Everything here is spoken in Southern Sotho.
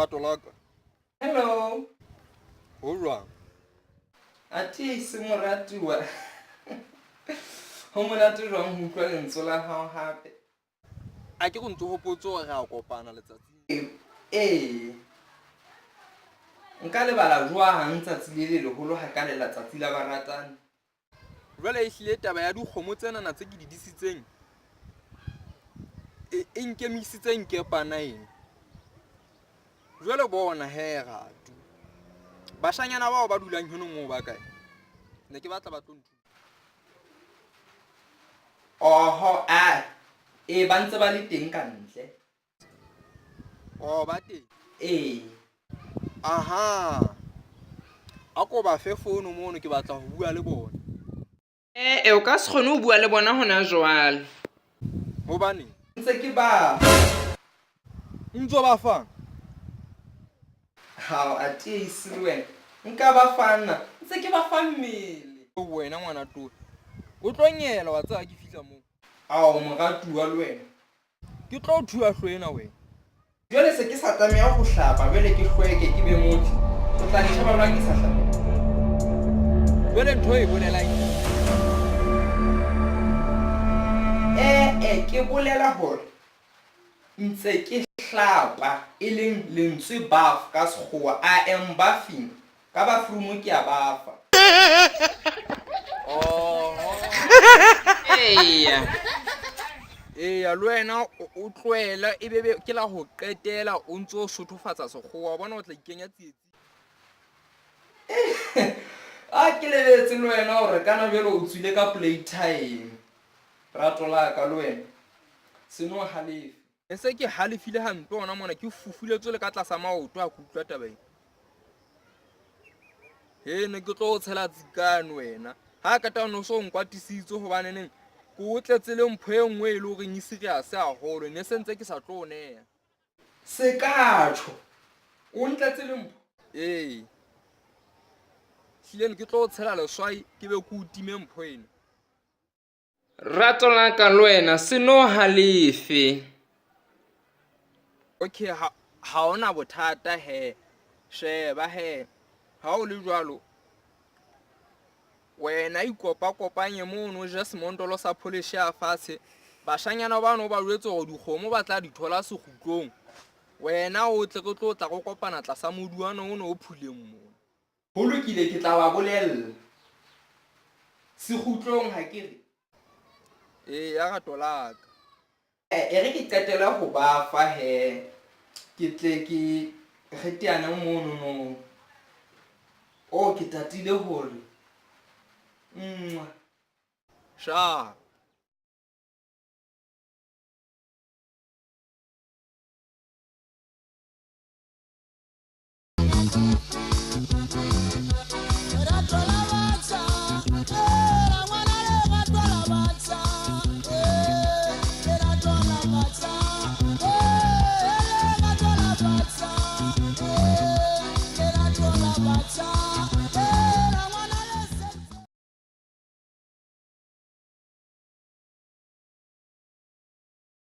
Rato la ka. Hello. Ho jwang? Athe se moratuwa. Ho monate jwang ho utlwa lentswe la hao hape. A ke go ntse hopotse hore re a kopana letsatsi. Ee. Nka lebala jwang tsatsi le le leholo ha ka lela tsatsi la baratani. Jwale ehlile taba ya dikgomo tsenana tse ke di disitseng e, e nkemisitse nkepana eng. Jwale bona he ratu. Bashanyana bao ba dulang heno moo ba kae? Ne ke batla ba tlo nthusa. Oho, a e ba ntse ba le teng ka ntle. Oh, ba teng. Ee. Aha. A ko ba fe fono mono ke batla ho bua le bona. Ee, o ka se kgone ho bua le bona hona jwale. Hobaneng? Ntse ke ba. Ntso ba fang? Hao, a tiise le wena. Nka ba fana. Ntse ke ba fa mmele. Wena ngwana towe. O tlo nyela wa tseba ke fihla moo. Ao, moratuwa le wena. Ke tlo thuwa hlo ena wena. Jwale se ke sa tlameha ho hlapa, jwale ke hlweke ke be motle. O tla ntjheba jwang ke sa hlape? Jwale ntho e bolelang Ee, ke bolela hore ntse ke hlapa e leng lentswe bath ka sekgowa. I am bathing. Ka bathroom ke a bafa. Oh. Eya. Eya le wena o tlohela e bebe ke la ho qetela o ntso o sothofatsa sekgowa wa bona o tla ikenya tsietsi. A ke lebetse le wena hore kana jwale o tswile ka playtime. Rato la ka le wena. Seno halefe. Ne se ke halefile hampe hona mona ke fufuletswe le ka tlasa maoto ha ke utlwa taba ena. He ne ke tlo o tshela tsikane wena. Ha ka taba no so nkwatisitse hobane neng ke o tletse le mpho e nngwe e le horeng e serious haholo ne se ntse ke sa tlo o neha. Se ka tjho. O ntletse le mpho. Ee. Hlile ne ke tlo o tshela leswai ke be ke o time mpho ena. Rato la ka le wena se no halefe. Okay, ha ha ona bothata he. Sheba he. Ha o le jwalo wena ikopa kopanye mono o je semontolo sa pholeshe ya fatshe. Bashanyana bano ba jwetse hore dikgomo ba tla di thola sekgutlong. Wena o tle re tlo tla re kopana tlasa moduano ono o phuleng mona. Ho lokile, ke tla ba bolella. Sekgutlong ha ke re. Ee, ya rato la ka. E re ke qetele ho ba fa he, ke tle ke re teane mono no. Oh, ke tatile hore. Mwah. Sha.